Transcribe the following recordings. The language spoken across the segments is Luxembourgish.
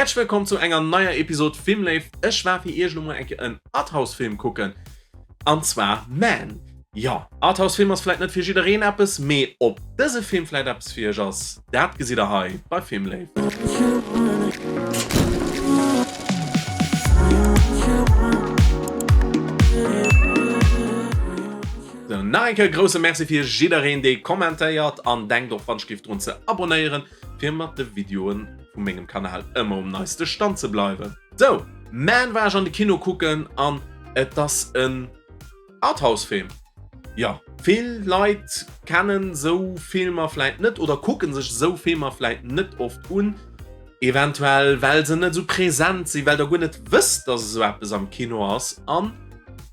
Häerzlech wëllkomm zu enger neier Episode Filmléift. Ech war fir iech elo mol eng Kéier en Arthouse Film kucken, an zwar Man. Jo, Arthouse Film ass vläit net fir jiddereen eppes, mee ob dëse Film vläit eppes fir iech ass, dat gesitt der hei bei Filmléift. Sou, nach eng Kéier e grousse Merci fir jiddereen dee kommentéiert an denkt och wann ech géif drun ze abonéieren. fir mat de Videoen vu mengem Kanal ëmmer um neiste Stand ze bleiwen. Sou, Man war ech an de Kino kucken an et ass en Arthouse Film. Jo, vill Leit kennen sou Filmer vläit net oder kucken sech sou Filmer vläit net oft un, eventuell well se net sou präsent sinn, well der guer net wësst, dass esou eppes am Kino ass. An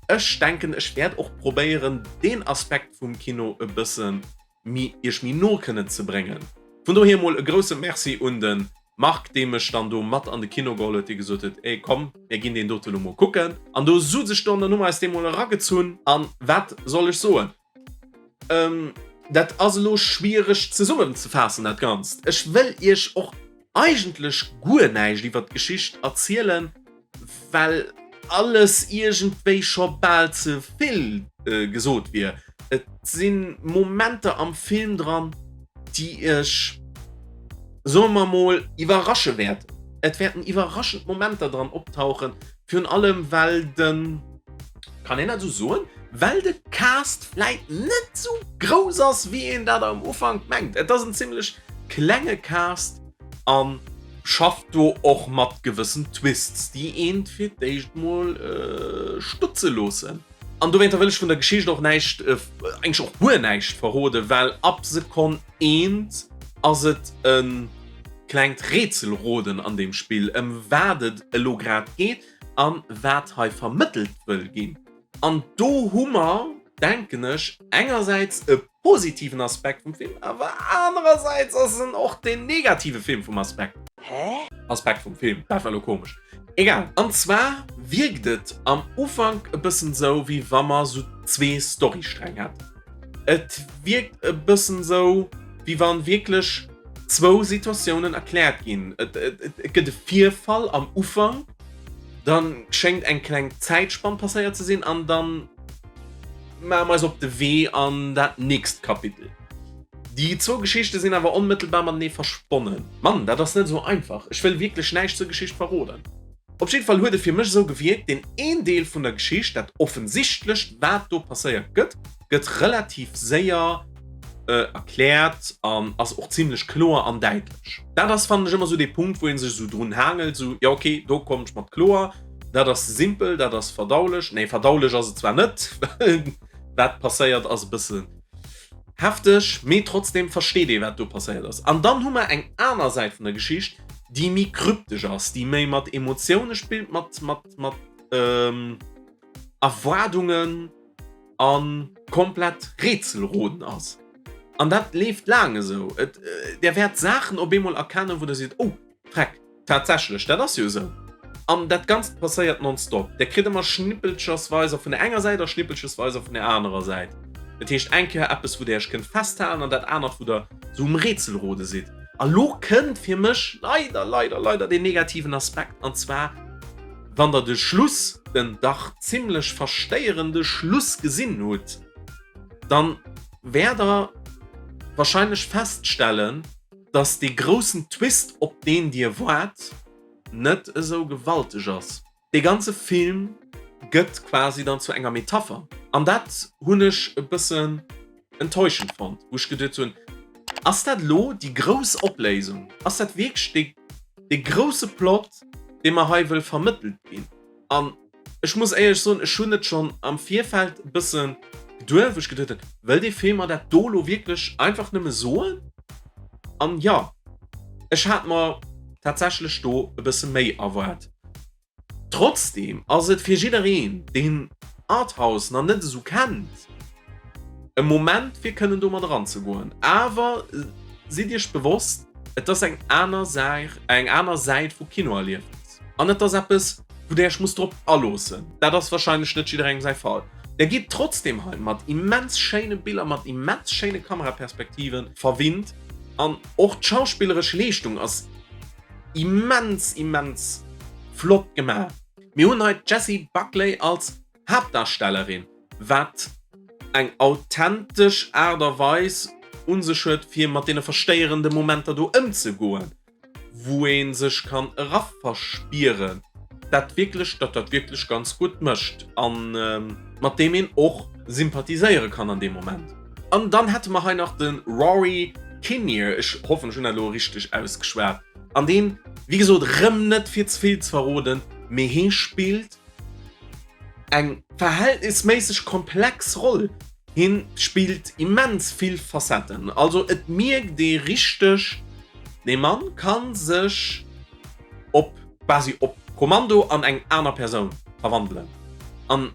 ech denken, ech wäert och probéieren deen Aspekt vum Kino e bëssen mi iech méi no kënnen ze bréngen. Vun dohier mol e grousse Merci un de Marc, dee mech dann do mat an de Kino geholl huet, dee gesot huet, Ey komm, mir ginn deen dote lo mol kucken. An do suz ech do an dann hu mer eis dee mol eragezunn. An wat soll ech soen? Dat ass elo schwiereg zesummenzefaassen dat Ganzt. Ech wëll iech och eigentlech guer näischt iwwert d'Geschicht erzielen, well alles iergendwéi scho bal ze vill gesot wier. Et si Momenter am Film dran, déi iech, soe mer mol, iwwerrasche wäerten. Et wäerten iwwerraschend Momenter dran optauchen, virun allem well de, kann een dat esou soen, well de Cast vläit net esou grouss ass, wéi een dat am Ufank mengt. Et ass en zimmlech klenge Cast an schafft do och mat gewëssen Twists, déi een fir d'éischt mol stutze loossen. An dowéinter wëll ech vun der Geschicht och näischt, eigentlech och guer näischt verroden, well ab Sekonn eent ass et e klengt Rätselroden an deem Spill, ëm wat et elo grad geet an wat hei vermëttelt wëll ginn. An do hu mer, denken ech, engersäits e positiven Aspekt vum Film, awer anerersäits ass en och den negative Film vum Aspekt. Aspekt vum Film. Dat war lo komesch. Egal. An zwar wierkt et am Ufank e bëssen sou, wéi wa mer sou zwee Storysträng hätten. Et wierkt e bëssen sou, wéi wann wierklech zwou Situatiounen erkläert ginn. Et, et, et gëtt e Virfall am Ufank, dann schéngt eng kleng Zäitspann passéiert ze sinn an dann maache mer eis op de Wee an dat nächst Kapitel. Déi zwou Geschichte sinn awer onmëttelbar matenee versponnen. Mann, dat ass net esou einfach. Ech wëll wierklech näischt zur Geschicht verroden. Op jidde Fall huet et fir mech esou gewierkt, deen een Deel vun der Geschicht, dat offensichtlecht wat do passéiert gëtt, gëtt relativ séier erkläert an ass och zimlech kloer an däitlech. Dat ass, fannen ech, ëmmer esou dee Punkt, wou ee sech esou drun haangelt, esou, jo ok, do komm ech mat kloer, dat ass simpel, dat ass verdaulech. Nee, verdaulech ass et zwar net, well wat passéiert ass e bësse hefteg, mee trotzdem versteet ee wat do passéiert ass. An dann hu mer eng aner Säit vun der Geschicht, déi méi kryptesch ass, déi méi mat Emotioune spillt, mat, mat, mat Erwaardungen a komplett Rätselroden ass. An dat leeft laang esou. Et, der wäert Saachen op eemol erkennen, wou der seet, oh, Freck, tatsächlech, dat ass jo esou. An dat Ganzt passéiert nonstop. Der kritt ëmmer schnippelchersweiser vun der enger Säit a schnippelchesweiser vun der anerer Säit. Dat heescht, eng Kéier eppes, wou der iech kënnt festhalen an dat anert, wou der esou um Rätselrode sidd. A lo kënnt fir mech leider, leider, leider deen negativen Aspekt, an zwar, Wann der de Schluss, den dach zimlech verstéierende Schluss gesinn hutt, dann wäert der wahrscheinlech feststellen, dass dee groussen Twist op deen dir waart net esou gewalteg ass. Dee ganze Film gëtt quasi dann zu enger Metapher an dat hunn ech e bëssen enttäuschend fonnt, wou ech geduet hunn, ass dat elo déi grouss Opléisung? Ass dat wierklech dee, dee grousse Plot, dee mer hei wëll vermëttelt ginn? An ech muss éierlech soen, ech hunn et schonn am Virfeld e bësse geduet, wou ech geduet hunn, wëll dee Film mer dat do elo wierklech einfach nëmme soen? An jo, ech hat mer tatsächlech do e bësse méi erwaart. Trotzdeem ass et fir jiddereen, deen Arthouse nach net esou kennt, e Moment fir kënnen do mat eranzegoen. Awer sidd iech bewosst, et ass eng aner Saach, eng aner Säit vu Kinoerliefnis an et ass eppes, wou der iech musst drop aloossen. Dat ass warscheinlech net jidderengem säi Fall. Der gitt trotzdeem hei mat immens schéine Biller, mat immens schéine Kameraperspektiven verwinnt an och d'schauspilleresch Leeschtung ass. Immens, immens flott gemaach. Mir hunn hei d'Jessie Buckley als Haaptdarstellerin, wat eng authentesch Aart a Weis un sech huet, fir mat deene verstéierende Momenter do ëmzegoen, wou ee sech kann eraverspieren, dat wierklech, dat dat wierklech ganz gutt mécht a mat deem een och sympathiséiere kann an deem Moment. An dann hätte mer hei nach de Rory Kinnear, ech hoffen, ech hunn dat elo richteg ausgeschwat, an deen, wéi gesot, rëm net fir ze vill ze verroden, mee hee spillt eng verhältnisméisseg komplex Roll. Hien spillt immens vill Facetten, also et mierkt ee richteg, dee Mann ka sech op quasi op Kommando an eng aner Persoun verwandelen an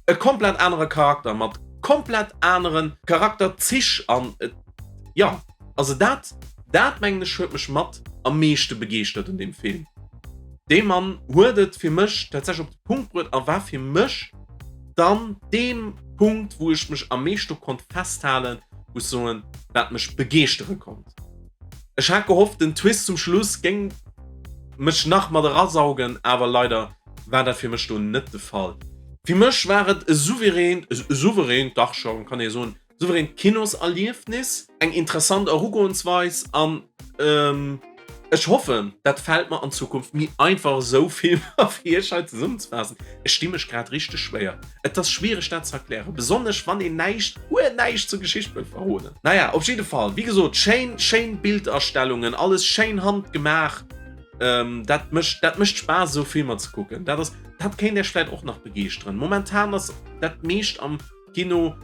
e komplett anere Charakter mat komplett anere Charakterzich an et, jo, also dat, dat mengen ech huet mech mat am meeschte begeeschtert un deem Film. Dee Mann huet et fir mech tatsächlech op de Punkt bruet a war fir mech dann dee Punkt, wou ech mech am meescht do konnt festhalen, wou ech soen, wat mech begeeschtere konnt. Ech hat gehofft, den Twist zum Schluss géing mech nach mat erasaugen, awer leider war dat fir mech do net de Fall. Fir mech war et e souveränt, e souveränt, dach scho kann ee soen, souveränt Kinoserliefnis, eng interessant Erugoensweis an ech hoffen, dat fält mer an Zukunft méi einfach esou Filmer fir iech hei zesummenzefaassen. Ech di mech grad richteg schwéier, et ass schwiereg dat ze erklären, besonnesch wann een näischt, guer näischt zur Geschicht wëll verroden. Naja, op jidde Fall, wéi gesot, schéin, schéin Bildastellungen, alles schéin handgemaach, dat mécht, dat mécht Spaass esou Filmer ze kucken. Dat ass, dat kéint iech vläit och nach begeeschteren. Momentan ass dat meescht am Kino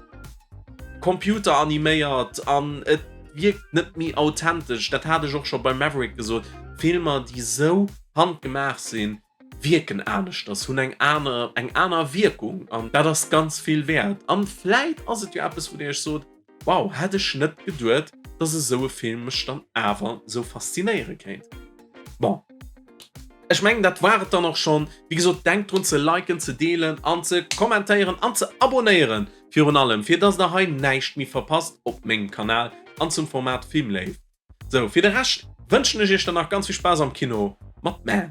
computeraniméiert an et wierkt net méi authentesch. Dat hat ech och scho bei Maverick gesot, Filmer déi esou handgemaach sinn, wierken aneschters, hunn eng aner eng aner Wierkung an dat ass ganz vill wäert. An vläit ass et jo eppes wou dir iech sot, wow, hätt ech net geduet, dass esou e Film mech dann awer esou faszinéiere kéint. Bon. Ech mengen dat war et dann och schonn. Wéi gesot, denkt drun ze liken, ze deelen an ze kommentéieren an ze abonéieren virun allem, fir dass der hei näischt méi verpasst op mengem Kanal an zum Format Filmléift. Sou, fir de Rescht wënschen ech iech dann nach ganz vill Spaass am Kino mat Man.